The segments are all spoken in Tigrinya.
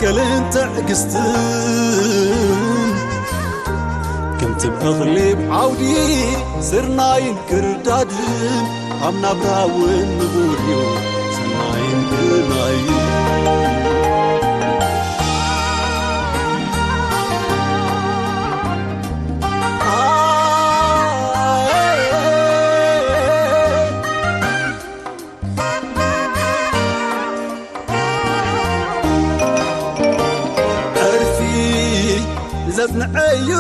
ገልን ትዕግስትን ከምቲ እኽሊ ኣብ ዓውዲ ስርናይን ክርዳድን ኣብ ናብራ እውን ንቡር እዩ ሰናይን ግናይን። ዕርፊ ዘጽንዐዩ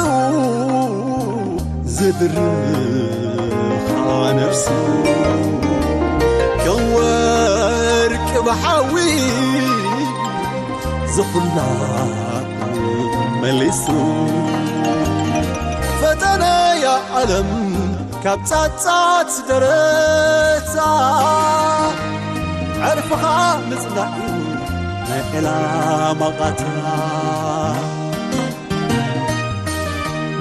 ዝድርኻ ነፍሱ ከም ወርቂ ብሓዊ ዝኹላ መሊሱ ፈተነያ ዓለም ካብ ጻጻት ደረታ ዕርፍኻ ምጽናዕ እዩ ናይ ዕላማ ቓታ።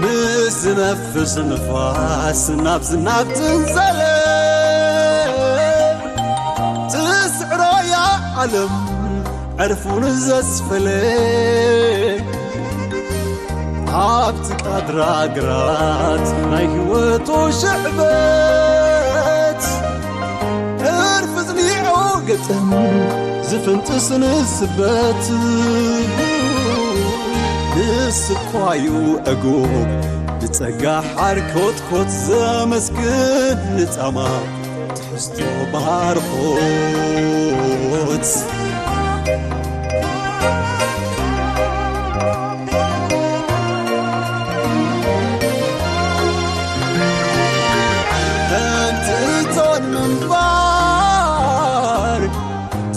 ምስ ዝነፍስ ንፋስ ናብ ዝናብ ትንዘለ ትስዕሮያ ዓለም ዕርፉን ዘስፈለ ኣብቲ ቃድራ ግራት ናይ ህይወቱ ሽዕበት ዕርፊ ጽኒዑ ገጥም ዝፍንጥስ ንስበት ንስኳዩ ዕጉብ ብጸጋ ሓር ኮትኮት ዘመስግን ንጻማ ትሕዝቶ ባርኾት። ከምቲ እቶን ምንባር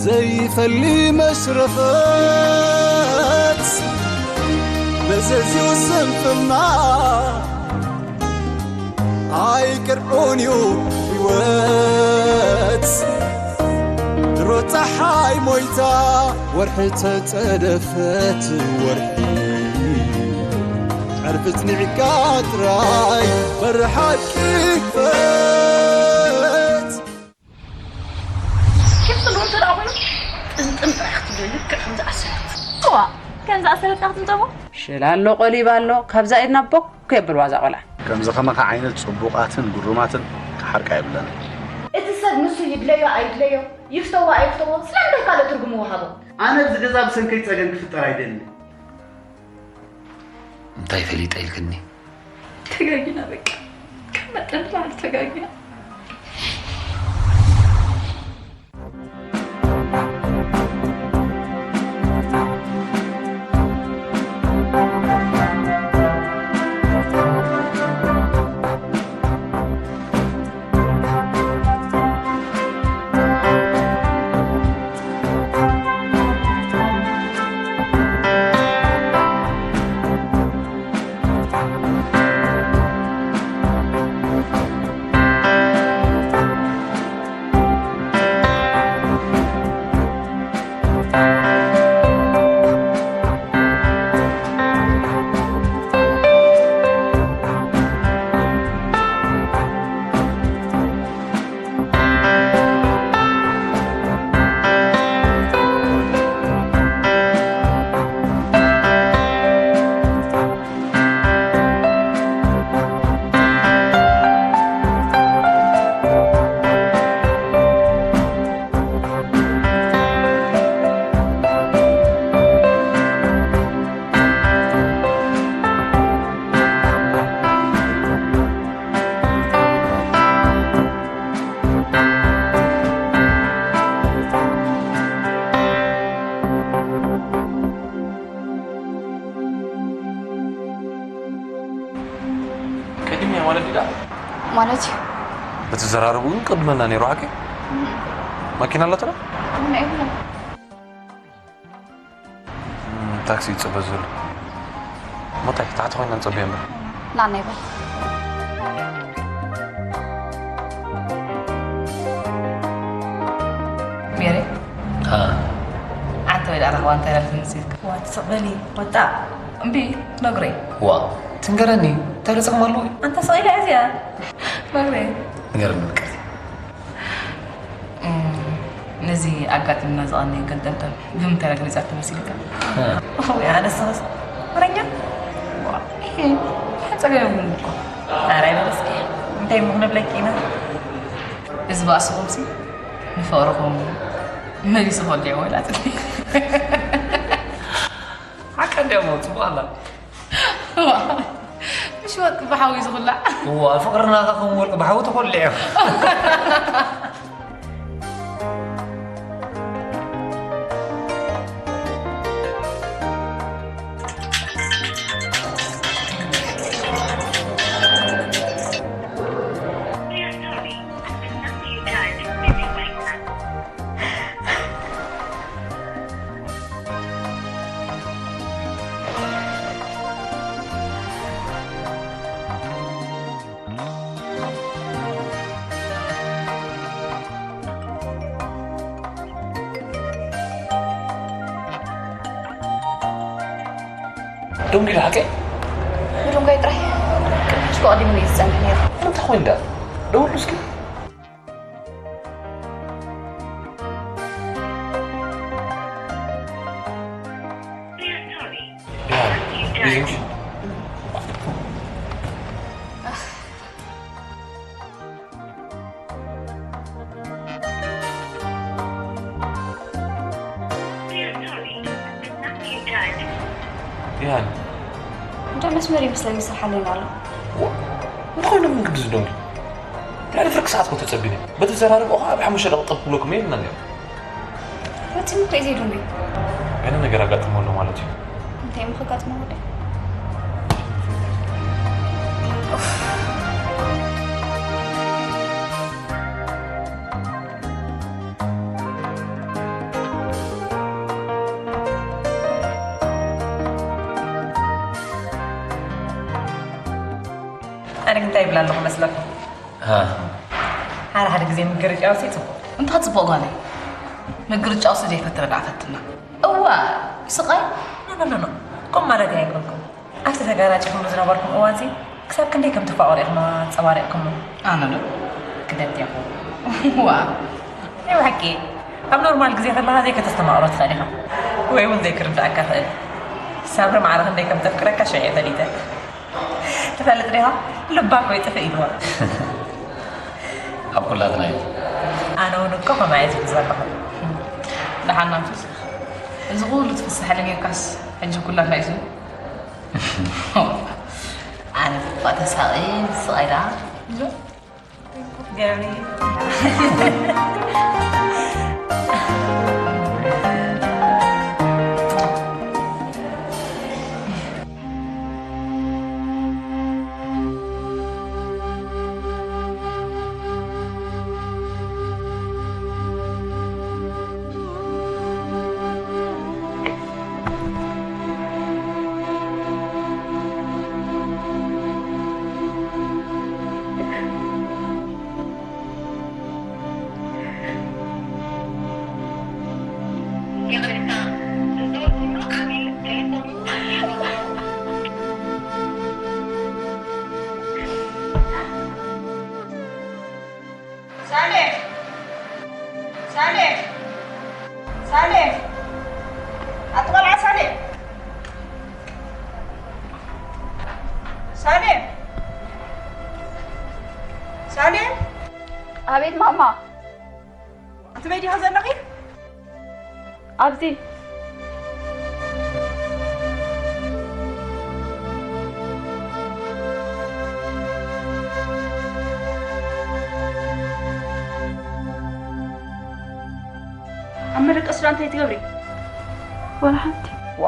ዘይፈሊ መሽረፈት መዘዝዩ ስንፍና ኣይቅርዑን እዩ ህይወት ድሮ ፀሓይ ሞይታ ወርሒ ተፀደፈት ወርሒ ዕርፊ ፅኒዕካ ጥራይ በሪ ሓቂ ክፈት። ኬፍ ዘለዎ እንተ ደኣ ኮይኑ ጥምጥም ጥራሕ ክትብለኒ ልክዕ ከምዚ ኣሰረት። እዋ ከምዚ ኣሰረት ክትምጠሞ። ሽላ ኣሎ ቆሊባ ኣሎ ካብዛ ኢድና ቦክ የብል ዋዛ ቆልዓ። ከምዚ ከማኻ ዓይነት ጽቡቓትን ግሩማትን ክሓርቃ የብለንን። እቲ ሰብ ንሱ ይድለዮ ኣይድለዮ፣ ይፍተዎ ኣይፍተዎ ስለምንታይ ካልእ ትርጉም ይወሃቦ? ኣነ ኣብዚ ገዛ ብሰንከይ ጸገም ክፍጠር ኣይደልን። እንታይ ፈሊጠ ኢልክኒ? ተጋጊና በቃ ካብ መጠን ንላዕሊ ተጋጊና። ቀዲምያ ማለት ድዳ ማለት እዩ። ብትዘራረቡ ግን ቅድመና ነይሩ ሓቂ ማኪና ኣለትራ ምና ይብሎም ታክሲ ይፅበ ዝብል ሞታይ ታሕቲ ኮይና ንፀበዮ እምበር ናና ይበል ሜሬ ዓንተ ወይ ዳዕራ ክዋ እንታይ ላልክን ንስልክ ዋ ትስቕበሊ ወጣ እምቢ ነግረይ ዋ ትንገረኒ እንታይ ረፅኹም ኣለዉ ኣንተ ስቕ ኢለ እዚኣ ነግረይ ንገረኒ ምቅርቲ ነዚ ኣጋጢምና ዝቐነየ ገንጠልጠል ብምንታይ ገሊጻቶ መሲልካ? ወይ ኣነስኸስ ወረኛ? ዋ፣ ይሄ ሓጸገ ይኸውን እኮ። ኧረ ኣይበለስኪ። እንታይ እሞ ክነብለኪ ኢና? እዚ ባእስኹምሲ ንፍቕርኹም መሊሱ ከሊዕዎ ኢላትኒ። ሓቃ እንድያ እሞ ጽቡቕ ኣላ። ዋ፣ ምሽ ወርቂ ብሓዊ ዝኹላዕ። እዋ፣ ፍቕርና ከ ከም ወርቂ ብሓዊ ተኾሊዑ። ደንጉዩ ሓቀይ? ብደንጓይ ጥራይ። ቅድሚ ሽኮ ቀዲሙኒ እዩ ዝጸንሕ ነይሩ። እንታይ ኮይኑ ደኣ? ደውሉ እስኪ። ያ፣ እዩ። ያን። እንዶ መስመር ይመስለኒ ይሰርሓለይን ኣሎ። ዋ፣ እንታይ ኮይኖም ግን ግዲ ዝደንጉ? ልዕሊ ፍርቂ ሰዓት እኮ ተጸቢነ። በቲ ዘራርብ እኳ ኣብ ሓሙሽተ ደቂቕ ጠብ ክብለኩም እየ ኢልና ነይሩ። ፈጺሙ እኮ እዩ ዘይደንጉ። ገለ ነገር ኣጋጢሙ ኣሎ ማለት እዩ። እንታይ እሞ ከጋጥሞ ወደይ? ኣነ ግን እንታይ ይብል ኣለኹ መስለኩም? ሃ። ሓደ ሓደ ግዜ ምግርጫውሲ ጽቡቕ። እንታይ ጽቡቕ ጓለይ? ምግርጫውሲ ዘይፈትር ደኣ ፈትና። እዋ፣ ስቓይ? ኖ፣ ኖ፣ ኖ፣ ኖ። ቁም ማለት ኣይግበርኩም። ኣብቲ ተጋራጭኹምሉ ዝነበርኩም እዋንሲ ክሳብ ክንደይ ከም ትፋቐሩ ኢኹም ኣንጸባሪቕኩሞ። ኣነ ዶ? ክደት ኢኹም። ዋ። ናይ ብሓቂ፣ ኣብ ኖርማል ግዜ ከለኻ ዘይከተስተማቕሮ ትኽእል ኢኻ። ወይ እውን ዘይክርድኣካ ይኽእል። ሳምሪ ማዕረ ክንደይ ከም ተፍቅረካ ሽዑ እየ ፈሊጠ። ትፈልጥ ዲኻ? ልባ እኮ ይጥፍእ ኢልዋ። ኣብ ኩላትና እዩ። ኣነ እውን እኮ ከምኣ እየ ዝብል ዘለኹ። ደሓን ናቱስ፣ እዚ ኩሉ ትፍስሓሉ ኔርካስ፣ ሕጂ ኩላትና እዩ ዝብል። ኣነ እኮ ተሳቒ፣ ስቓይ ደኣ። ገሪ። ሳሌም! ሳሌም! ሳሌም! ኣቲ ቆልዓ ሳሌም! ሳሌም! ሳሌም! ኣቤት ማማ። ኣቲ በይ ዲኻ ዘለኺ? ኣብዚ። ኣብ መደቀሲ ደኣ እንታይ ትገብሪ? ዋላ ሓንቲ። ዋ፣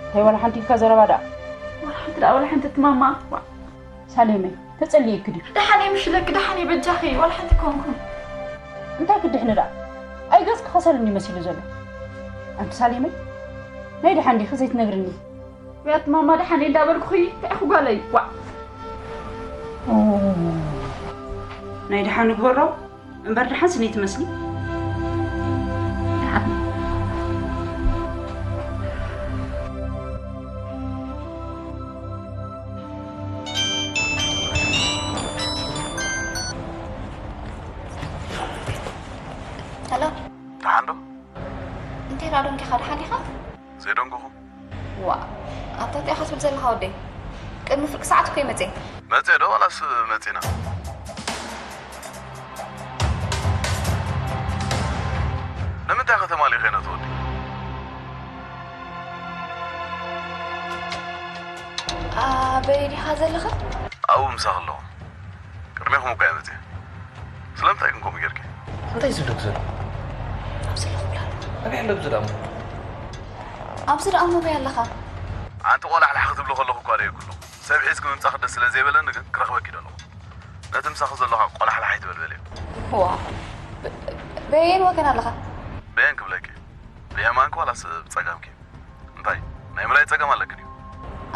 እንታይ ዋላ ሓንቲ ኢልካ ዘረባ ደኣ? ዋላ ሓንቲ ደኣ፣ ዋላ ሓንቲ ትማማ። ዋ። ሳሌመይ፣ ተጸልየኪ ድዩ? ደሓን እየ ምሽ ኢለኪ፣ ደሓን እየ በጃኺ፣ ዋላ ሓንቲ ኣይኮንኩን። እንታይ ክድሕኒ ደኣ? ኣይ ገጽኪ ከሰልኒ መሲሉ ዘሎ። ኣንቲ ሳሌመይ፣ ናይ ደሓን ዲኺ ዘይትነግርኒ? ውያት ማማ ደሓን እየ እንዳበልኩኺ፣ እንታይ ኢኺ ጓለይ? ዋዕ። ኦ፣ ናይ ደሓን ንግበሮ። እምበር ደሓን ስኒ ትመስሊ። ሄሎ። ወደይ፣ ቅድሚ ፍርቂ ሰዓት እኮ ይመጽእ። መጽእ ዶ ዋላስ መጺና? ንምንታይ ከተማሊ ኸይነ ትወዲ? ኣበይ ዲኻ ዘለኻ? ኣብኡ ምሳኺ ኣለኹ። ቅድሜኹም እኮ እየ መጽእ። ስለምንታይ ግን ከምኡ ጌርኪ? እንታይ ዝብለክ ዘሎ? ኣብዚ ኣለኹ ብላ። ኣበይ ኣሎ ኣብዚ ደኣ እሞ? ኣብዚ ደኣ እሞ ኣበይ ኣለኻ? ኣንቲ ቆላሕ ላሕ ክትብሎ ከለኹ እኳ ደየኩ ኣለኹ። ሰብ ሒዝኪ ምምጻእኺ ደስ ስለ ዘይበለኒ ግን ክረኽበኪ ደለኹ። ነቲ ምሳኺ ዘለኻ ቆላሕ ላሕ ኣይትበልበልዮ። ዋ፣ በ-፣ በየን ወገን ኣለኻ? በየን ክብለኪ? ብየማንኪ ዋላስ ብጸጋምኪ? እንታይ ናይ ምርኣይ ጸገም ኣለክን እዩ?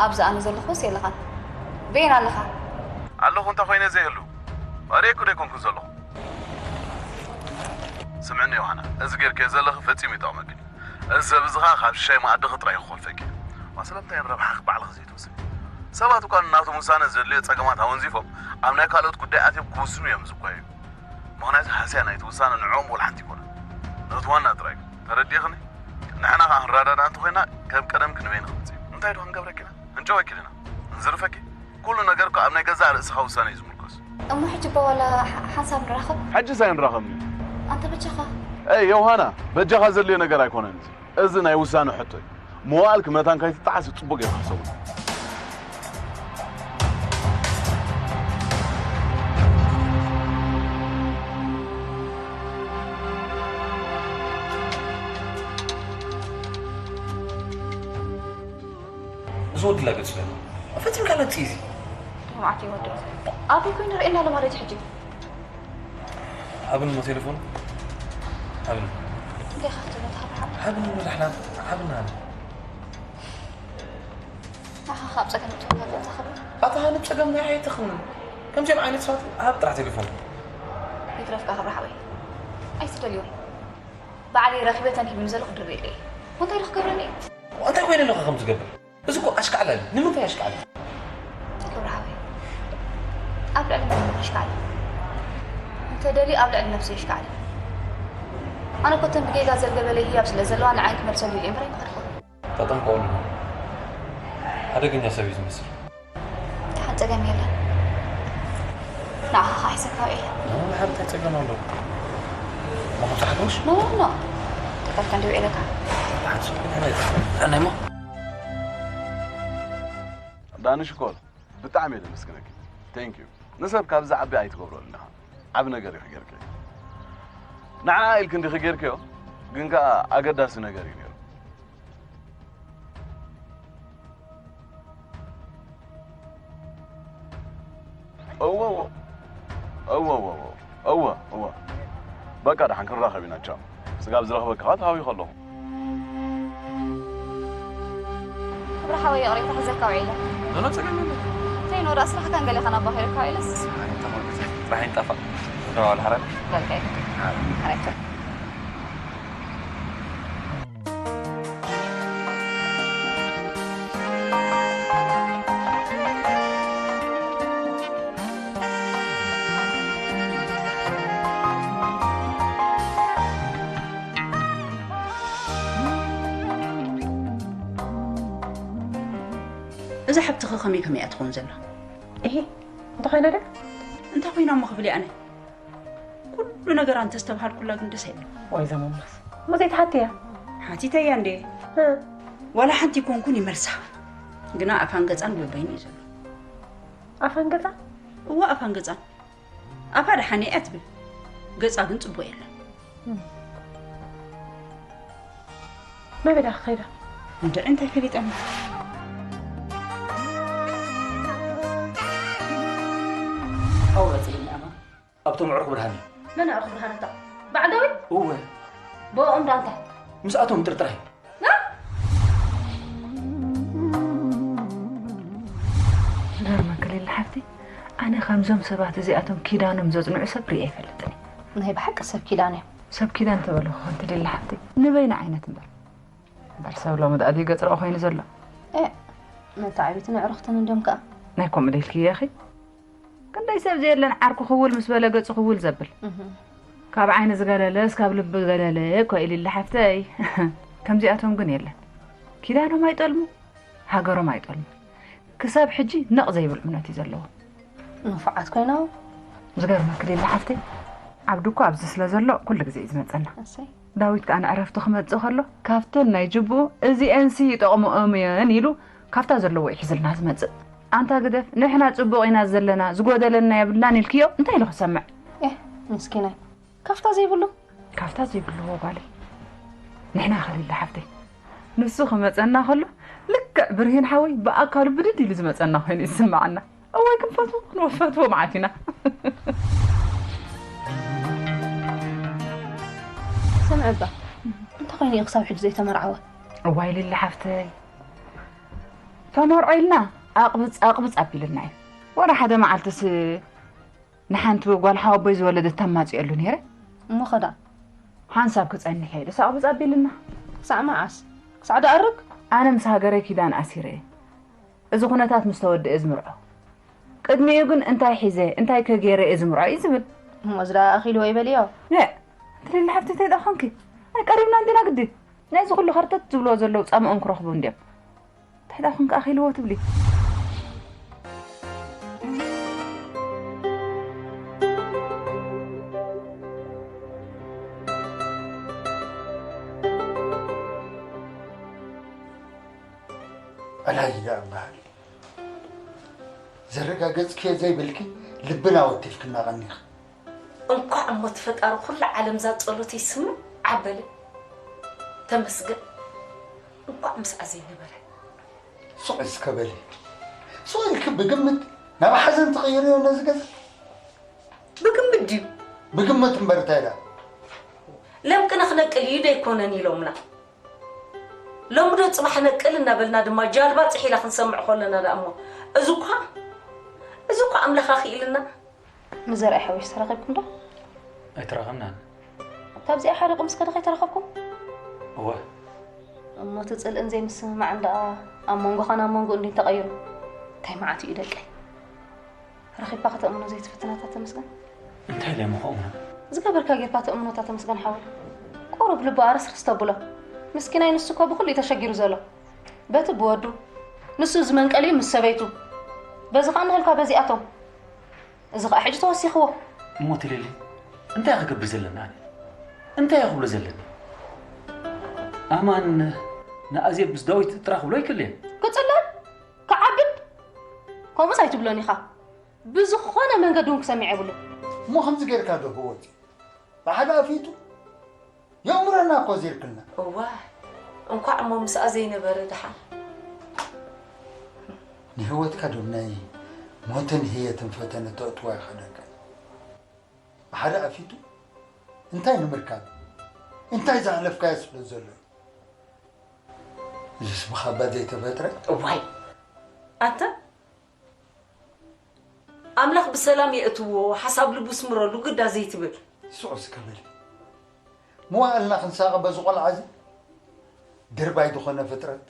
ኣብዚ ኣነ ዘለኹስ የለኻን። በየን ኣለኻ? ኣለኹ እንተ ኮይነ ዘይህሉ። ኣርእየኩ ዶ ኣይኮንኩን ዘለኹ? ስምዕኒ ዮሃና፣ እዚ ጌርክዮ ዘለኺ ፈጺሙ ይጠቕመክን እዩ። እዚ ሰብ እዚ ኸኣ ካብ ሽሻይ መኣድኺ ጥራይ ክኾልፈኪ። ዋ ስለምንታይ ንረብሓኺ ባዕልኺ ዘይትወስኒ? ሰባት እኳ ንናቶም ውሳነ ዘድልዮ ጸገማት ኣወንዚፎም ኣብ ናይ ካልኦት ጉዳይ ኣትዮም ክውስኑ እዮም ዝጓየዩ። ምኽንያቱ ሃስያ ናይቲ ውሳነ ንዕኦም ወላ ሓንቲ ኣይኮነን። ነቲ ዋና ጥራይ እዩ። ተረዲእኽኒ? ንሕና ኸኣ ክንረዳዳእ እንተኾይና ከም ቀደምኪ ንበይንኺ ምጺ። እንታይ ዶ ክንገብረኪ ኢና? ክንጨወኪ ዲና? ክንዝርፈኪ? ኩሉ ነገር እኮ ኣብ ናይ ገዛእ ርእስኻ ውሳነ እዩ ዝምርኮስ። እሞ ሕጂ እባ ዋላ ሓ-፣ ሓንሳብ ንራኸብ? ሕጂስ ኣይንራኸብን። ኣንተ በጃኻ። ኤይ ዮሃና፣ በጃኻ ዘድልዮ ነገር ኣይኮነን እዚ። እዚ ናይ ውሳነ ሕቶ እዩ። መዋእልኪ መታን ከይትጠዓሲ ጽቡቕ ጌርካ ሕሰቡሉ። እዚ ወዲ ላገጽ ፈጺምካ ለጽ እዚ። ንብዓት ይወድእ። ኣበይ ኮይኑ ርእየና ኣሎ ማለት እዩ ሕጂ? ኣብን ሞ ቴሌፎን? ኣብን። እንታይ ኢኻ ክትብሎ ትሃብሓብ? ኣብን ሞ ዳሕና፣ ኣብን ኣነ። ንዓኻ ካብ ጸገም እትወሃብ እንታይ ክብል? ኣታ ሃኒ ጸገም ናይ ኣይትኽምን። ከምዚኦም ዓይነት ሰባት ኣብ ጥራሕ ቴሌፎን። ይትረፍካ ክብሪ ሓወይ። ኣይትደልዮ። ባዕለይ ረኺበ ተንሂብኒ ዘለኹ ድርቤለይ። እንታይ ኢሉ ክገብረኒ እዩ? እንታይ ኮይኑ ኣለኻ ከም ዝገብር? እዚ እኮ ኣሽካዕላል እዩ። ንምንታይ ኣሽካዕላል? ክብሪ ሓወይ፣ ኣብ ልዕሊ መን ይሽካዕል? እንተ ደልዩ ኣብ ልዕሊ ነብሱ ይሽካዕል። ኣነ እኮ እተን ብጌጋ ዘልገበለይ ህያብ ስለ ዘለዋ ንዓይን ክመልሰሉ ኢለ እምበር ኣይምኸድኩን። ተጠንቀቑሉ። ሓደገኛ ሰብ እዩ ዝመስል። ደሓን ጸገም የለን። ንዓኻ ኸዓ ሒሰካ ውዒለ። ኖ፣ ድሓር እንታይ ጸገም ኣለዎ? እሞ ከም ዝሓጎሽ? ኖ፣ ኖ፣ ኖ። ተቀልካ እንዲ ውዒለካ። ደሓን ሱቅ ግን ሕነ ይጠፋ። ጥዕናይ እሞ። ዳኒ ሽኮር፣ ብጣዕሚ እየ ዘመስግነኪ። Thank you። ንሰብ ካብ ዝዓቢ ኣይትገብረሉን ኢኻ። ዓቢ ነገር ኢኺ ጌርክዮ። ንዓኣ ኢልኪ እንዲኺ ጌርክዮ፣ ግን ከኣ ኣገዳሲ ነገር እዩ ነይሩ። እወ፣ እወ። እወ፣ እወ፣ እወ። እወ፣ እወ። በቃ፣ ደሓን ክንራኸብ ኢና። ቻው። ስጋብ ዝረኽበኪ ኸኣ ተሃዊኸ ኣለኹ። ክብሪ ሓወይ፣ ይቕሬታ፣ ሕዘካ ውዒለ። ኖ፣ ኖ፣ ጸገም የለን። እንታይ ነው፣ ደኣ ስራሕካን ገለኻን ኣባኺርካ ኢለስ? ኣይ፣ እንታይ ኾንኩ፣ ጥራሕ ይንጠፋ። ዶ፣ ኣልሓራ? በቃ፣ ይኸ። ኣይ። ሓራይ። እዛ ሓብትኸ ከመይ ከመይ እያ ትኸውን ዘላ? እሂ፣ እንተኾይነ ዶ? እንታይ ኮይና እሞ ክብል እየ ኣነ? ኩሉ ነገራ እንተስተብሃልኩላ ግን ደስ ኣይብል። ወይ ዘመማስ። እሞ ዘይትሓትያ? ሓቲተያ እንዴ? እ። ዋላ ሓንቲ ይኮንኩን ይመልሳ። ግና ኣፋን ገጻን በበይኑ እዩ ዘሎ። ኣፋን ገጻን? እወ፣ ኣፋን ገጻን። ኣፋ ደሓን እያ ትብል። ገጻ ግን ጽቡቕ የለን። እ። ናበይ ደኣ ከይዳ? እንድዒ እንታይ ፈሊጠኒ? ኣውረጽ ኢኒ ኣማ። ኣብቶም ኣዕሩኽ ብርሃን እዩ። መን ኣዕሩኽ ብርሃን ኣታ? በዓል ዳዊት? እወ። ብኦም ዳ እንታይ? ምስኣቶም ጥርጥራይ። ና? ገርመኪ ሊሊ ሓፍቲ፣ ኣነ ከምዞም ሰባት እዚኣቶም ኪዳኖም ዘጽንዑ ሰብ ሪኤ ኣይፈልጥን እየ። ናይ ብሓቂ ሰብ ኪዳን እዮም። ሰብ ኪዳን ተበልኹ፣ ክንቲ ሊሊ ሓፍቲ፣ ንበይኑ ዓይነት እምበር። እምበር ሰብ ሎሚ ደኣ ድዩ ገጽ ርኦ ኮይኑ ዘሎ? ኤእ፣ መተዓቢትን ኣዕሩኽትን እንድዮም ከኣ። ናይ ከምኡ ዶ ኢልክዮ ኢኺ? ክንደይ ሰብ ዘየለን ዓርኩ ክውል ምስ በለ ገጹ ክውል ዘብል። እህ። ካብ ዓይኒ ዝገለለስ ካብ ልቢ ገለለ እኮ ኢልሊ ሓፍተይ። ከምዚኣቶም ግን የለን። ኪዳኖም ኣይጠልሙ፣ ሃገሮም ኣይጠልሙ። ክሳብ ሕጂ ነቕ ዘይብል እምነት እዩ ዘለዎ። ንፉዓት ኮይኖም። ዝገርመኪ ሊሊ ሓፍተይ፣ ዓብዱ እኮ ኣብዚ ስለ ዘሎ ኩሉ ግዜ እዩ ዝመጸና። እሰይ። ዳዊት ከኣ ንዕረፍቱ ክመጽእ ከሎ ካብተን ናይ ጅብኡ እዚኤንሲ ይጠቕምኦም እየን ኢሉ ካብታ ዘለዎ እዩ ሒዝልና ዝመጽእ። ኣንታ ግደፍ፣ ንሕና ጽቡቕ ኢና ዘለና፣ ዝጎደለና የብልናን ኢልክዮ እንታይ ኢሉ ክሰምዕ? ኤህ፣ ምስኪናይ። ካፍታ ዘይብሉ? ካፍታ ዘይብልዎ ጓለይ። ንሕና ከ ሊሊ ሓፍተይ፣ ንሱ ክመጸና ከሎ ልክዕ ብርሂን ሓወይ ብኣካሉ ብድድ ኢሉ ዝመጸና ኮይኑ ይስምዓና። እዋይ ክንፈትዎ ክንፈትዎ መዓት ኢና። ስምዒ እባ፣ እንታይ ኮይኑ እዩ ክሳብ ሕጂ ዘይተመርዓወ? እዋይ ሊሊ ሓፍተይ፣ ተመርዖ ኢልና ኣቕብጽ ኣቕብጽ ኣቢልና እዩ። ወላ ሓደ መዓልትስ ንሓንቲ ጓል ሓወቦይ ዝወለደት ተማጽየሉ ነይረ። እሞ ኸዳ? ሓንሳብ ክጸንሕ እየ ኢሉስ ኣቕብጽ ኣቢልና። ክሳዕ መዓስ? ክሳዕ ደኣርግ? ኣነ ምስ ሃገረይ ኪዳን ኣሲረ እየ። እዚ ኩነታት ምስ ተወድአ ዝምርዖ። ቅድሚኡ ግን እንታይ ሒዘ፣ እንታይ ከ ገይረ እየ ዝምርዖ እዩ ዝብል። እሞ እዚ ደኣ ኣኺልዎ ይበልዮ። ነ፣ ትልሊ ሓፍቲ እንታይ ደኣ ኾንኪ? ኣይ ቀሪብና እንዲና ግዲ። ናይዚ ኩሉ ኸርተት ዝብልዎ ዘለዉ ጻምኦም ክረኽቡ እንድዮም። እንታይ ደኣ ኾንኪ ኣኺልዎ ትብሊ? ኣላይ ደኣ እምበሃል። ዘረጋገጽክዮ ዘይብልኪ ልብና ወቲፍክና ቀኒኺ። እንኳዕ እሞ እቲ ፈጣሪ ኩሉ ዓለም እዛ ጸሎተይ ስምዕ ኣበለ። ተመስገን። እንኳዕ ምስኣ ዘይነበረ። ሱቕ እስከ በሊ። ሱቕ ኢልኪ ብግምት ናብ ሓዘን ትቕይርዮ ነዚ ገዛ? ብግምት ድዩ? ብግምት እምበር እንታይ ደኣ? ለምቅነ ክነቅል እዩ ዶ ኣይኮነን ኢሎምና? ሎሚ ዶ ጽባሕ ነቅል እናበልና ድማ ጃልባ ጽሒላ ክንሰምዕ ከለና ደኣ እሞ፣ እዚ እኳ፣ እዚ እኳ ኣምላኽ ኣኽኢልና። ምስ ዘርኣይ ሓዊስ ተራኺብኩም ዶ? ኣይተራኸብናን። ካብዚኣ ሓሪቑ ምስ ከደ ከይተራኸብኩም? እወ። እሞ እቲ ጽልእን ዘይምስምማዕን ደኣ ኣብ መንጎኻን ኣብ መንጎኡ እንድዩ ተቐይሩ። እንታይ መዓት እዩ ደቀይ? ረኺብካ ከተእምኖ ዘይትፍትን ኣታ ተመስገን? እንታይ ኢለ እሞ ከእምኖ? ዝገበርካ ጌርካ ተእምኖ ኣታ ተመስገን ሓወይ። ቁሩብ ልቡ ኣረስርስ ተብሎ። ምስኪናይ ንሱ እኮ ብኹሉ እዩ ተሸጊሩ ዘሎ። በቲ ብወዱ፣ ንሱ ዝመንቀሊ ምስ ሰበይቱ። በዚ ኸኣ ንህልካ በዚኣቶም። እዚ ኸኣ ሕጂ ተወሲኽዎ። እሞ ትልሊ፣ እንታይ ክገብር ዘለኒ ኣነ? እንታይ ክብሎ ዘለኒ? ኣማን ንኣዜብ ምስ ዳዊት ጥራሕ ክብሎ ኣይክእልን። ክጽለል? ክዓብድ? ከምኡስ ኣይትብሎን ኢኻ። ብዝኾነ መንገዲ እውን ክሰምዕ የብሉ። እሞ ከምዚ ጌርካ ዶ ህይወት ብሓደ ኣፊቱ የእምረና እኮ ዜርክልና። እዋ፣ እንኳዕ እሞ ምስኣ ዘይነበረ ደሓን። ንህይወትካ ዶ ናይ ሞትን ህየትን ፈተነ ተእትዋ ይኸደካ። ብሓደ ኣፊቱ እንታይ ንምርካብ እንታይ ዝሓለፍካዮ ስለ ዘሎ እዩ። እዚስ ብኻባ ዘይተፈጥረ። እዋይ፣ ኣንተ ኣምላኽ ብሰላም የእትዎ፣ ሓሳብ ልቡ ስምረሉ ግዳ ዘይትብል። ስቕ እስከ በሊ። መዋእልና ክንሳቐ በዚ ቆልዓ እዚ ድርባይ ዝኾነ ፍጥረት።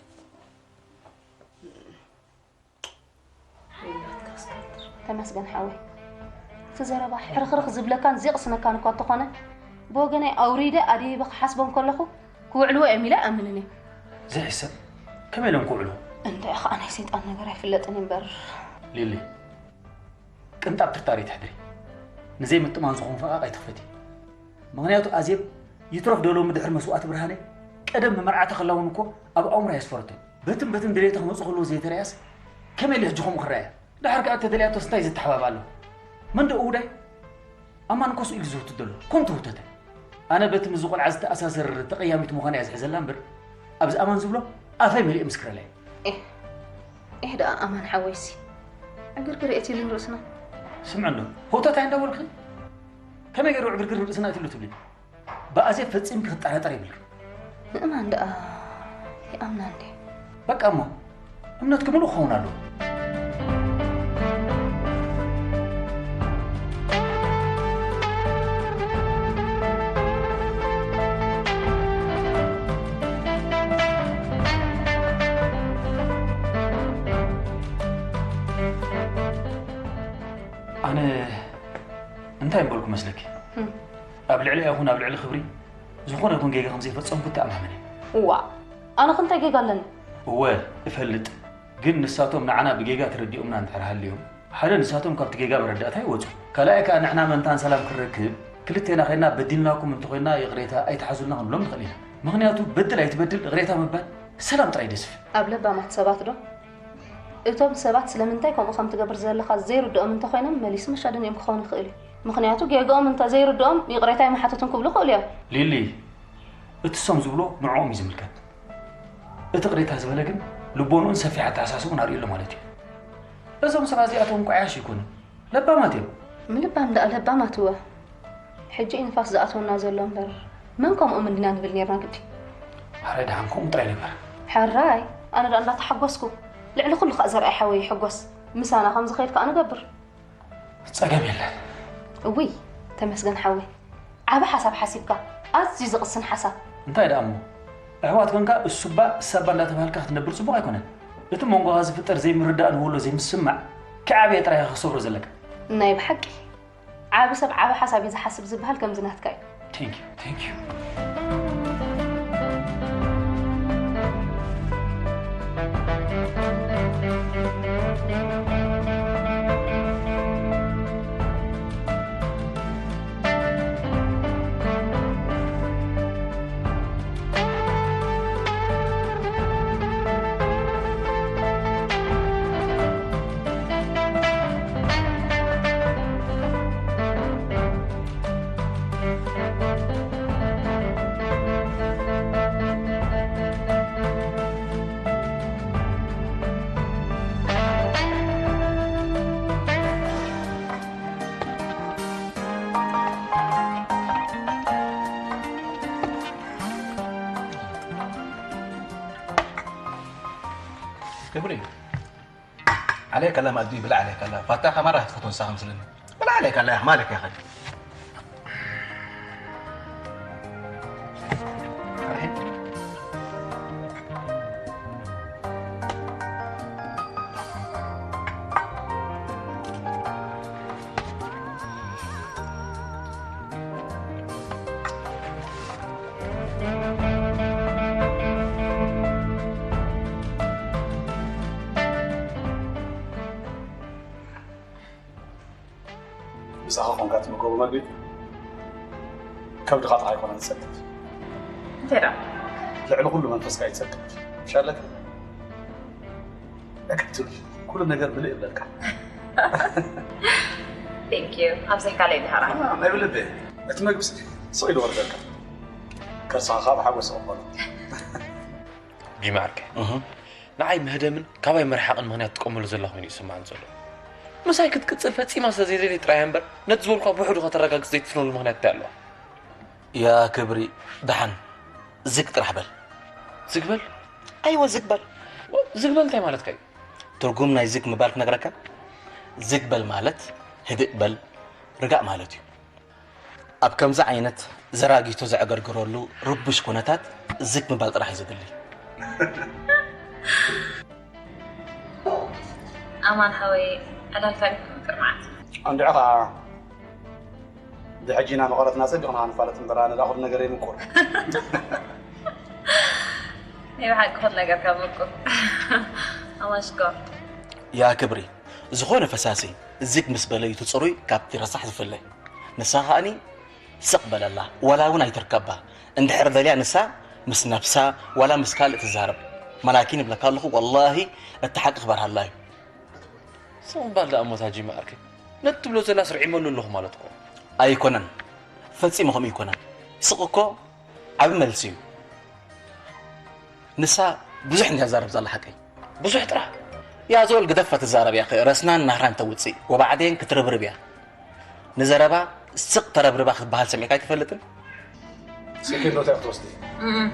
ተመስገን ሓወይ። እቲ ዘረባ ሕርኽርኽ ዝብለካን ዜቕስነካን እኳ እንተኾነ፣ ብወገነይ ኣውሪደ ኣድሂበ ክሓስቦም ከለኹ ክውዕልዎ እዮም ኢለ ኣይኣምንን እየ። ዘይሕሰብ ከመይ ኢሎም ክውዕሉ? እንታይ ኸኣ ናይ ሰይጣን ነገር ኣይፍለጥን እምበር። ሊሊ፣ ቅንጣብ ጥርጣሬ ኣይትሕድሪ። ንዘይምጥማን ዝኾን ፈቓቕ ኣይትኽፈቲ። ምኽንያቱ ኣዜብ ይትረፍ ዶ ሎሚ ድሕሪ መስዋእቲ ብርሃነ ቀደም መመርዓቲ ከላ እውን እኮ ኣብ ኣእምሮኣ የስፈረቶ። በትን በትን ድሌታ ክመጹ ከለዉ ዘይተረኣያስ ከመይ ኢሉ ሕጂ ከምኡ ክረኣያ? ድሓር ከኣ እንተደልያቶስ እንታይ ዘተሓባብኣ ኣሎ? መን ደኣ ውዳይ? ኣማን እኮ ስኡ ኢሉ ዝህውትት ዘሎ ኮንቱ ህውተተ። ኣነ በቲ ምስዚ ቆልዓ ዝተኣሳሰር ተቐያሚት ምዃና እያ ዝሕዘላ እምበር ኣብዚ ኣማን ዝብሎ ኣፈይ መሊኤ ምስክረላ እየ። ኤህ፣ ኤህ ደኣ ኣማን ሓወይሲ ዕግርግር የእትይሉ ንርእስና። ስምዒ እንዶ፣ ህውተታ እንዳበልኪ ከመይ ገይሩ ዕግርግር ንርእስና እትሉ ትብሊ? ብኣዜብ ፈጺምኪ ክትጠራጠር የብልክን። ምእማን ደኣ ይኣምና እንዴ? በቃ እሞ እምነትኪ ምሉእ ክኸውን ኣለዎ። ኣነ እንታይ ምበልኩ መስለኪ? ህም። ኣብ ልዕሊኣ ይኹን ኣብ ልዕሊ ክብሪ ዝኾነ ይኹን ጌጋ ከም ዘይፈጸምኩ እተኣማመን እየ። እዋእ፣ ኣነ ኸ እንታይ ጌጋ ኣለኒ? እወ፣ እፈልጥ። ግን ንሳቶም ንዓና ብጌጋ ተረዲኦምና እንድሕር ሃልዮም፣ ሓደ ንሳቶም ካብቲ ጌጋ መረዳእታ ይወፁ፣ ካልኣይ ከዓ ንሕና መንታን ሰላም ክንረክብ ክልቴና ኮይና በዲልናኩም እንተኮይና ይቕሬታ ኣይትሓዙልና ክንብሎም ንኽእል ኢና። ምኽንያቱ በድል ኣይትበድል፣ ይቕሬታ ምባል ሰላም ጥራይ ደስፍ። ኣብ ለባማት ሰባት ዶ? እቶም ሰባት ስለምንታይ ከምኡ ከም ትገብር ዘለኻ ዘይርድኦም እንተኾይኖም መሊስ መሻድን እዮም ክኸውን ይኽእል እዩ። ምኽንያቱ ጌግኦም እንተ ዘይርድኦም ይቕሬታ ኣይምሓተቱን ክብሉ ይኽእሉ እዮም። ሊሊ፣ እቲ እሶም ዝብሎ ንዕኦም እዩ ዝምልከት። እቲ ቅሬታ ዝበለ ግን ልቦንኡን ሰፊሕ ኣተሓሳስቡን ኣርእየሉ ማለት እዩ። እዞም ሰባት እዚኣቶም እኮ ዓያሽ ኣይኮኑን፣ ለባማት እዮም። ምልባም ደኣ ለባማት እወ። ሕጂ እዩ ንፋስ ዝኣትወና ዘሎ እምበር መን ከምኦም እንዲና ንብል ኔርና ግዲ። ሕራይ ደሓን ከምኡ ጥራይ ንግበር። ሕራይ ኣነ ደኣ እንዳተሓጎስኩ ልዕሊ ኩሉ ከኣ ዘርኣይ ሓወይ ይሕጎስ። ምሳና ከም ዝኸይድ ከኣ ንገብር። ጸገም የለን። እውይ ተመስገን ሓወይ ዓቢ ሓሳብ ሓሲብካ። ኣዝዩ ዝቕስን ሓሳብ። እንታይ ደኣ እሞ ኣሕዋት ኮንካ እሱባ እሳባ እንዳተባሃልካ ክትነብር ጽቡቕ ኣይኮነን። እቲ መንጎኻ ዝፍጠር ዘይምርዳእ ንወሎ ዘይምስማዕ ክዓብየ ጥራይ ኢኻ ክሰብሮ ዘለካ። ናይ ብሓቂ ዓቢ ሰብ ዓቢ ሓሳብ እዩ ዝሓስብ ዝበሃል ከምዚ ናትካ እዩ። Thank you, thank you። ክብሪ ዓለይ ከላ ማእዲ ብላ ዓለይ ከላ ፋታ ከማራ ትፈትወን ሳኸም ስለኒ ብላ ዓለይ ከላ ማለክ ያኸል ምሳኻ ኾንካ ትምገቦ መግቢ ከብድኻ ጥራሕ ኣይኮነን ዝጸግብ። እንታይ ደኣ? ልዕሊ ኩሉ መንፈስካ ይጸግብ። ሻለካ? እቅትል ኩሉ ነገር ምልእ ይብለልካ። Thank you። ኣብዚሕካ ለይ ድሃራ። ናይ ብልቢ። እቲ መግቢ ስቕ ኢሉ ወርደልካ። ከርሳኻ ካብ ሓጎስ ይቕበሎ። ጂማ ዓርከይ፣ ንዓይ መህደምን ካባይ ምርሓቕን ምኽንያት ትጥቀመሉ ዘላ ኮይኑ እዩ ዝስምዓኒ ዘሎ። ምሳይ ክትቅጽል ፈጺማ ስለ ዘይደልየት ጥራይ እያ እምበር፣ ነቲ ዝበልኳ ብውሕዱ ከተረጋግጽ ዘይትፍነሉ ምኽንያት እንታይ ኣለዋ? ያ ክብሪ፣ ደሓን ዝግ ጥራሕ በል። ዝግ በል? ኣይወ፣ ዝግ በል። ዝግ በል እንታይ ማለትካ እዩ? ትርጉም ናይ ዝግ ምባል ክነግረካ? ዝግ በል ማለት ህድእ በል፣ ርጋእ ማለት እዩ። ኣብ ከምዚ ዓይነት ዘራጊቶ ዘዕገርግረሉ ርቡሽ ኩነታት ዝግ ምባል ጥራሕ እዩ ዘድሊ። ኣማን ሓወይ ዕላልካ ዲኹም ይቅር መዓት። እንድዒ ኸዓ ብሕጂ ኢና መቐረትና ጸቢቕና ንፋለጥ እምበር ኣነ ደኣ ኩሉ ነገር የምቁር። ናይ ብሓቂ ኩሉ ነገር ካብ ምቁር። ኣማን ሽኮር። ያ ክብሪ ዝኾነ ፈሳሲ ዝግ ምስ በለ እዩ እቲ ጽሩይ ካብቲ ረሳሕ ዝፍለ። ንሳ ከኣኒ ስቕ በለላ፣ ዋላ እውን ኣይትርከባ። እንድሕር ደልያ ንሳ ምስ ነብሳ ዋላ ምስ ካልእ ትዛረብ። መላኪን እብለካ ኣለኹ፣ ወላሂ እቲ ሓቂ ክበርሃላ እዩ። ስቕ ምባል ደኣ እሞ ታጂ መዓርከይ፣ ነቲ ትብሎ ዘላ ስርዒመሉ ኣለኹ ማለት እኮ። ኣይኮነን፣ ፈጺሙ ከምኡ ኣይኮነን። ስቕ እኮ ዓቢ መልሲ እዩ። ንሳ ብዙሕ እንድያ ትዛረብ ዘላ ሓቀይ። ብዙሕ ጥራሕ? ያ ዞል ግደፋ ትዛረብ እያ፣ ረስናን ናህራን ተውጽእ፣ ወባዕዴን ክትርብርብ እያ። ንዘረባ ስቕ ተረብርባ ክትበሃል ሰሚዕካ ኣይትፈልጥን? ስኪ ዶ እንታይ ክትወስዲ? እም፣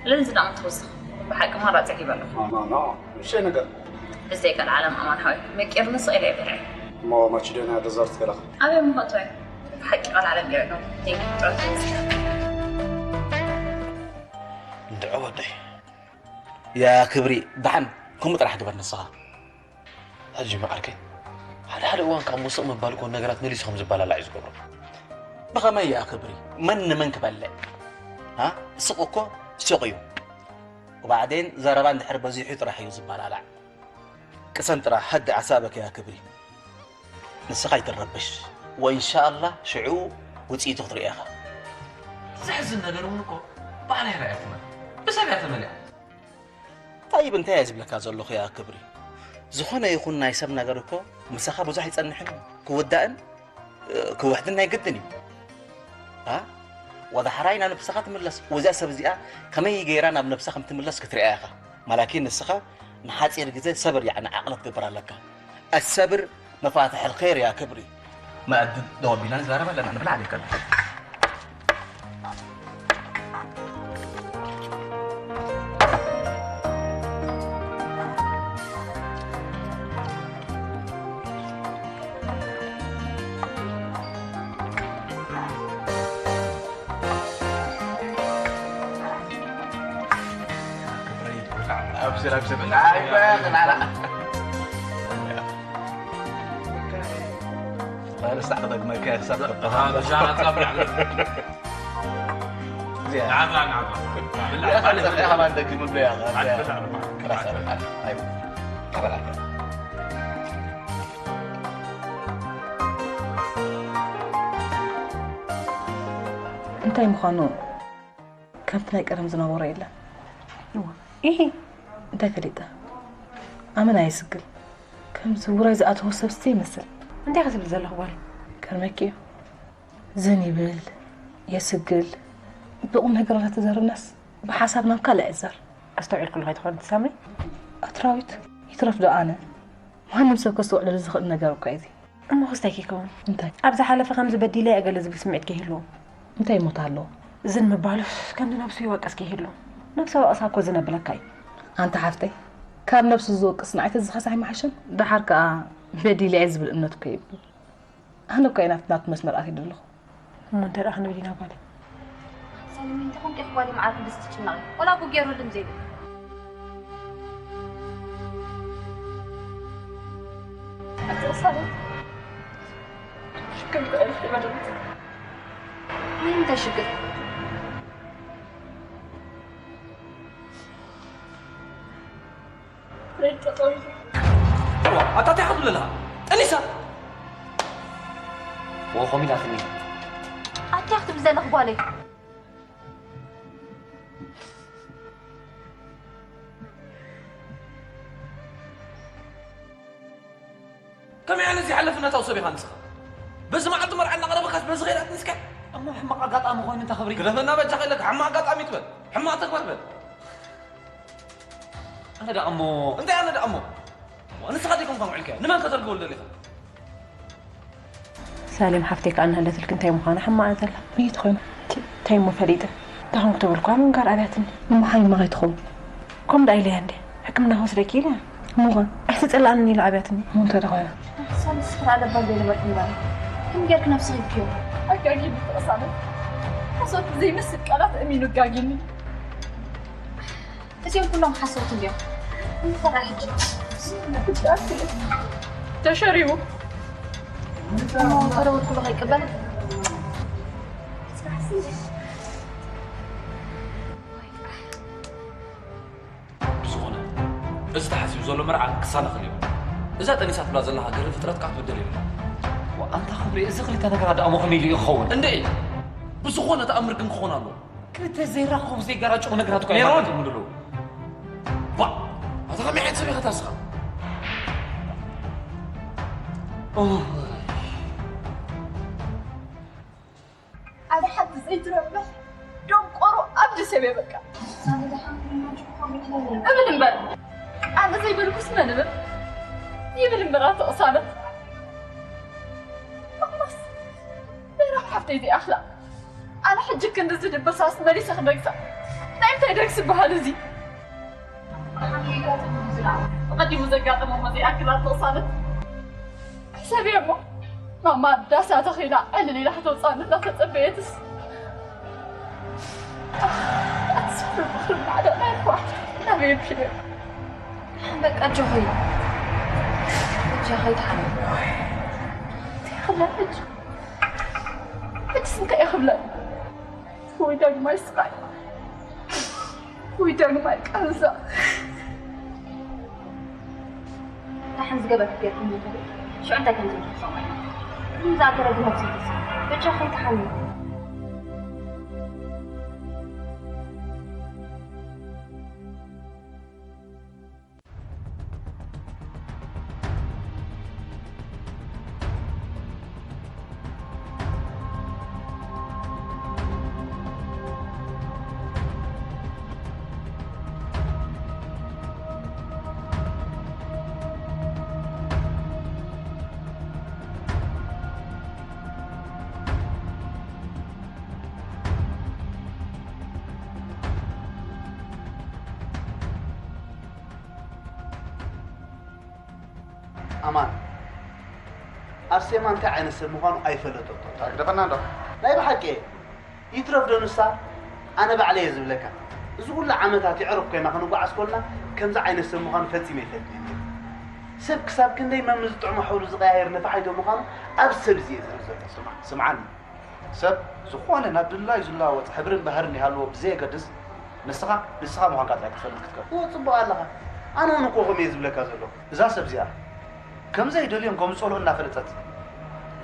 ስለዚ ደኣ ትወስኽ። ብሓቂ ማራጺ ሂበ ኣለኹ። ኖ፣ ኖ፣ ኖ፣ ንእሽተይ ነገር። ብዘይ ቀልዓለም ኣማን ሓወይ፣ መቂርኒ ስቕ ኢለ እየ በሊዐ። እሞ መቺ ዶ ኢና ደዘርት ገለኻ? ኣበይ እሞ ከእቶ እየ? ብሓቂ ቀልዓለም ገይረ ነው። ቴንክ ዩ፣ ጥረት ይመስገን። እንድዒ ወደይ። ያ ክብሪ፣ ደሓን ከምኡ ጥራሕ ግበር ንስኻ። ኣጂ መዓርከይ፣ ሓደ ሓደ እዋን ካብ ሞስቕ ምባል እኮ ነገራት መሊሱ ከም ዝበላላዕ እዩ ዝገብሮ። ብኸመይ እያ ክብሪ? መን ንመን ክበልዕ? ሃ? ስቕ እኮ ስቕ እዩ። ወባዕዴን ዘረባ እንድሕር በዚሑ ጥራሕ እዩ ዝበላላዕ። ቅሰን ጥራሕ፣ ሃድእ ኣሳበክ ያ ክብሪ። ንስኻ ኣይትረበሽ። ወኢንሻኣላህ ሽዑ ውጽኢቱ ክትርኢ ኢኻ። ዘሕዝን ነገር እውን እኮ ባዕላ እያ ረኣያትና። ብሰብ እያ ተመሊኣ። ጠይብ፣ እንታይ እየ ዝብለካ ዘለኹ ያ ክብሪ? ዝኾነ ይኹን ናይ ሰብ ነገር እኮ ምሳኻ ብዙሕ ኣይጸንሕን እዩ። ክውዳእን፣ እ፣ ክውሕድን ናይ ግድን እዩ። ኣ? ወደ ሓራይ ናብ ነብስኻ ትምለስ። ወዚኣ ሰብ እዚኣ ከመይ ገይራ ናብ ነብሳ ከም ትምለስ ክትሪኣ ኢኻ። ማላኪን ንስኻ ንሓጺር ግዜ ሰብር፣ ያዕኒ ዓቕሊ ክትገብር ኣለካ። ኣሰብር መፋትሕ ልኸይር ያ ክብሪ። መኣዲ ደው ኣቢልና ንዛረብ ኣለና፣ ንብላዕ ደይ ከላ። ኣብሽር፣ ኣብሽር። ኣይበ፣ ላላ። ባለስታዕ ክደግመካ ክሳብ ኣሃ፣ ትበሃል። ብሻና ጻብዕ። እዚኣ። ናታ፣ ናታ። ብላ፣ እዚኣ ባለ፣ ከጸፍያ ባለ። ከማን ደግም ብለያ። ኣይ፣ ብላ፣ ብላ። ኣይ፣ ተበላከ። እንታይ ምዃኑ ከምቲ ናይ ቀደም ዝነበሮ የለን። እዋ፣ ኢሂ። እንታይ ፈሊጠ? ኣመና የስግል። ከምዚ ውራይ ዝኣተዎ ሰብ ስቲ ይመስል። እንታይ ኢኺ ትብሊ ዘለኺ ጓለይ? ከርመኪ እዩ። ዝን ይብል፣ የስግል። ብቑም ነገር እናተዛረብናስ ብሓሳብ ናብ ካልእ ዕዘር። ኣስተውዒልክሉ ከይትኾኒ ትሰምዒ? ኣትራዊት፣ ይትረፍ ዶ ኣነ? ማንም ሰብ ከስተውዕለሉ ዝኽእል ነገር እኮ እዩ እዚ። እሞ ክስታይ ከይከውን? እንታይ? ኣብ ዝሓለፈ ከምዚ በዲለ እየ ገለ ዝብል ስምዒት ከይህልዎ። እንታይ ይሞት ኣለዎ? ዝን ምባሉስ ከምዚ ነብሱ ይወቅስ ከይህሉ። ነብሰ ወቀሳ እኮ ዝን ኣብለካ እዩ። ኣንታ ሓፍተይ፣ ካብ ነብሱ ዝወቅስ ንዓይ ተዝኸስ ኣይምሓሸን? ደሓር ከኣ በዲለ እየ ዝብል እምነት እኮ የብሉን። ኣነ እኮ እየ ናብቲ ናቱ መስመር ኣትየ ዘለኹ። እሞ እንተ ደኣ ክንብል ኢና ጓለይ? ሰለሚ፣ እንታይ ኮንኪ ኢኺ ጓለይ መዓልቲ ብዝትጭነቒ? ወላ እኮ ገይሩ ልም ዘይብል። ኣቶ ሳሚ፣ ሽክም ክእል ይበለኒ። ናይ እንታይ ሽግር? ኣታ እንታይ ክትብል ኣለኻ? ጠኒሳ! ወ፣ ኸም ኢላትኒ። ኣታ ክትብል ዘለኽ ጓለይ። ከመይ ዓይነት ዘይሓለፍነታዊ ሰብ ኢኻ ንስኻ? በዚ መዓልቲ መርዓ እናቐረበካስ በዚ ኸይዳ ትንስካ? እሞ ሕማቕ ኣጋጣሚ ኮይኑ እንተ ክብሪ? ግደፈና በጃኻ ኢለካ፣ ሕማቕ ኣጋጣሚ ትበል፣ ሕማቕ ተግባር በል። ኣነ ደኣ እሞ እንታይ ኣነ ደኣ እሞ? ንስኻ ደይኮንካ ውዕልካዮ፣ ንመን ከተልግበሉ ደሊኻ? ሳሌም ሓፍተይ ከኣ እናሃለትልኪ እንታይ ምዃና ሕማቕ እያ ዘላ። በየት ኾይኑ? ቲ-፣ እንታይ እሞ ፈሊጠ? እንታይ ኾንኩ ተበልኳ ምንጋር ኣብያትኒ። እሞ ሓሚማ ከይትኸውን? ከምኡ ደኣ ኢለያ እንዴ? ሕክምና ክወስደኪ ኢለ። እሞ ኸ? ኣይትጸልኣንን ኢላ ኣብያትኒ። እሞ እንታይ ደኣ ኾይና? ሳሌም ስፍራ ኣለባ ዘይነበርኩ እምበር። ከም ጌርክ ነብስኺ ብክዮ። ኣጋጊኒ ተቐሳነት። ሓሶት ዘይመስል ቃላት እሚኑ ኣጋጊኒ። እዚኦም ኩሎም ሓሰውቲ እንድዮም። እንታይ ሕጂ? ተሸሪቡ። እሞ ተደወልኩሉ ከይቅበል? ብዝኾነ፣ እዚ ተሓሲቡ ዘሎ መርዓ ክሳነኽል እዩ። እዛ ጠኒሳ ትብላ ዘለኻ ገርህ ፍጥረት ከዓ ትበደል የብላን። ዋ፣ ኣንታ ክብሪ፣ እዚ ክልተ ነገራት ደኣ እሞ ከመይ ኢሉ እዩ ክኸውን? እንደ፣ ብዝኾነ ተኣምር ግን ክኾን ኣለዎ። ክልተ ዘይራኸቡ ዘይጋራጨዉ ነገራት እኮ ሜሮን! እዮም ኣለዉ። ባ፣ ኣታ ከመይ ዓይነት ሰብ ኢኻ ታስኻ? ኦ። ኣነ ሓንቲ ዘይትረብሕ ደንቆሮ ኣብዲ ሰብ እየ በቃ። እብል እምበር፣ ኣነ ዘይበልኩስ መን እብል? ይብል እምበር ኣቶ ቅሳነት። እማስ ምዕራፍ ሓፍተይ ዘይኣኽላ። ኣነ ሕጂ ክንድዚ ድበሳስ መሊሰ ክደግሳ? ናይ ምንታይ ደግሲ በሃል እዚ? ብቐዲሙ ዘጋጠመ እሞ ዘይኣክል ኣቶ ቅሳነት። ሕሰብዮ እሞ፣ ማማ ዳሳ ተኺላ ዕልል ኢላ ከተውፅኣኒ እናተፀበየትስ። ኣቲ ስፍሪ ብኽሪ ማዕዳ ናይ ኣሕዋት ናበይ ኣቢለዮ? በቃ ኣጆኺ፣ ኣጆኺ ተሓመሚ። እንታይ ክብላ ሕጂ? ሕጂስ እንታይ እየ ክብላ? ወይ ዳግማይ ስቓይ፣ ወይ ዳግማይ ቃንዛ። ሓን ዝገበርክ ጌርኩም እንተኹ ሽዑ እንታይ ከም ዝብል ክሰምዖ ኢና። ዝኣገረ ግመት ዝብልስ በጃ ከይትሓኒ። ኣማን፣ ኣርሴማ እንታይ ዓይነት ሰብ ምዃኑ ኣይፈለጠቶ። ኣግደፈና እንዶ። ናይ ብሓቂ እየ። ይትረፍ ዶ ንሳ፣ ኣነ ባዕለይ እየ ዝብለካ። እዚ ኩሉ ዓመታት የዕሩኽ ኮይና ክንጓዓዝ ኮልና ከምዚ ዓይነት ሰብ ምዃኑ ፈጺመ ይፈልጥ እየ ነይረ። ሰብ ክሳብ ክንደይ መምዝ ጥዑሙ ሕብሩ ዝቐያየር ነፋሒቶ ምዃኑ ኣብ ሰብ እዚ እየ ዝርኢ ዘለኹ። ስማ-፣ ስምዓኒ። ሰብ ዝኾነ ናብ ድላዩ ዝለዋወጥ ሕብርን ባህርን ይሃልዎ ብዘየገድስ፣ ንስኻ፣ ንስኻ ምዃንካ ጥራይ ክትፈልጥ ክትከል። እወ፣ ጽቡቕ ኣለኻ። ኣነ እውን እኮ ከምኡ እየ ዝብለካ ዘለኹ። እዛ ሰብ እዚኣ ከም ዘይደልዮን ከም ዝጸልኦን እናፈለጠት፣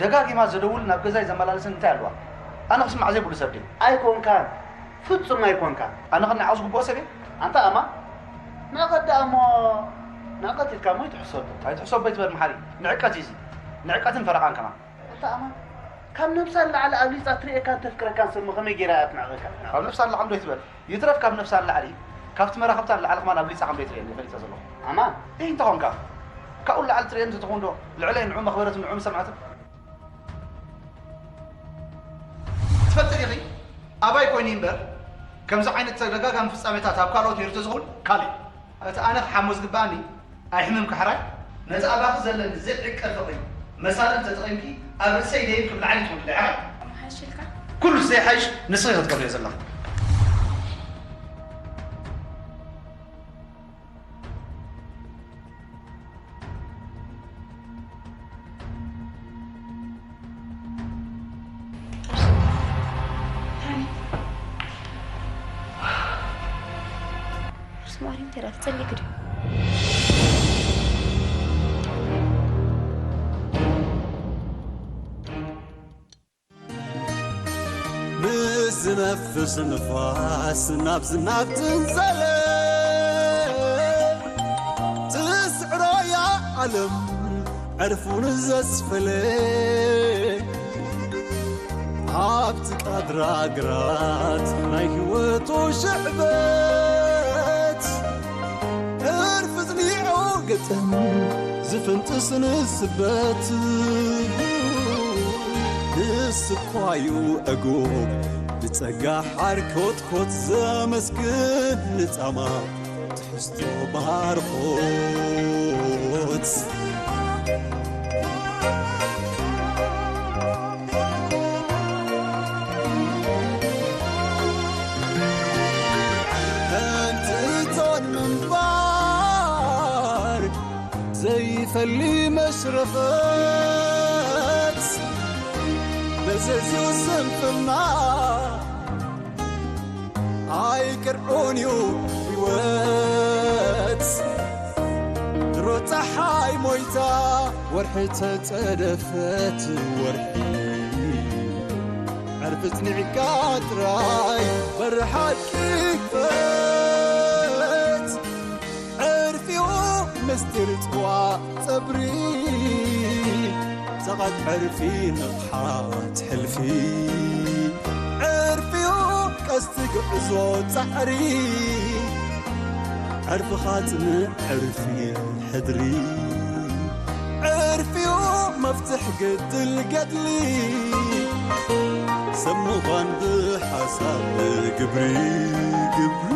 ደጋጊማ ዘደውልን ናብ ገዛይ ዘመላለስን እንታይ ኣለዋ? ኣነ ክስማዕ ዘይብሉ ሰብ ድየ? ኣይኮንካን። ፍጹም ኣይኮንካን። ኣነ ኸ ንዓኡ ዝግብኦ ሰብ እየ? ኣንታ ኣማ፣ ንዕቀት ደኣ እሞ፣ ንዕቀት ኢልካ እሞ ኣይትሕሰቦ። ኣይትሕሰቦ ኣይትበል መሓሪ። ንዕቀት እዩ እዚ። ንዕቀትን ፈረቓን ከማን። ኣታ ኣማን፣ ካብ ነብሳ ንላዕሊ ኣብሊጻ ትርእየካን ተፍቅረካን ሰብ ከመይ ጌራ እያ ትንዕቐካ? ካብ ነብሳ ንላዕሊ ዶ ይትበል? ይትረፍ ካብ ነብሳ ንላዕሊ፣ ካብቲ መራኸብታ ንላዕሊ ከማን ኣብሊጻ ከም ዘይትርእየኒ ፈሊጠ ዘለኹ። ኣማን። እይ እንተ ኾንካ፣ ካብኡ ንላዕሊ ትርእየኒ እንተትኸውን ዶ ልዕለይ ንዑ መኽበረትን ንዑ መሰማዕትን? ትፈልጢ ዲኺ? ኣባይ ኮይኑ እምበር፣ ከምዚ ዓይነት ተደጋጋሚ ፍጻሜታት ኣብ ካልኦት ነይሩ ተዝኸውን ካልእ። እቲ ኣነ ክሓሞ ዝግብኣኒ ኣይሕምም ካሕራይ፣ ነቲ ኣባኺ ዘለኒ ዘይዕቀ ፍቕሪ መሳርሒ ተጠቒምኪ ኣብ ርእሰይ ደይብ ክብልዓኒ ትወዲ ዲኻ? ሓሽልካ? ኩሉ ዘይሓይሽ ንስኺ ክትገብርዮ ዘለኺ። ሮዝማሪ እንታይ ደኣ ትጸልይ ግዲ? ምስ ዝነፍስ ንፋስ ናብዚ ናብ ትንዘለ ትስዕሮ እያ ዓለም ዕርፉን ዘስፈለ ኣብቲ ቃድራ ግራት ናይ ህይወቱ ሽዕበት ዕርፊ ዝኒዖ ግጥም ዝፍንጥስ ንስበት ንስኳዩ ዕጉብ ብጸጋ ሓርኮትኮት ዘመስግን ንጻማ ትሕዝቶ ባርኾት ከምቲ እቶን ምንባር ዘይፈሊ መሽረፈት መዘዝኡ ስንፍና ኣይቅርዑን እዩ ህይወት ድሮ ፀሓይ ሞይታ ወርሒ ተፀደፈት ወርሒ ዕርፊ ፅኒዕካ ጥራይ በሪ ሓቂ ክፈት ዕርፊኡ ምስጢር ፅዋእ ፀብሪ ሰቓት ዕርፊ ንቕሓት ሕልፊ ዕርፊኡ ቀስቲ ግዕዞ ፃዕሪ ዕርፍኻ ፅንዕ ዕርፊ ሕድሪ ዕርፊኡ መፍትሕ ግድል ገድሊ ሰብ ምዃን ብሓሳብ ግብሪ ግብሪ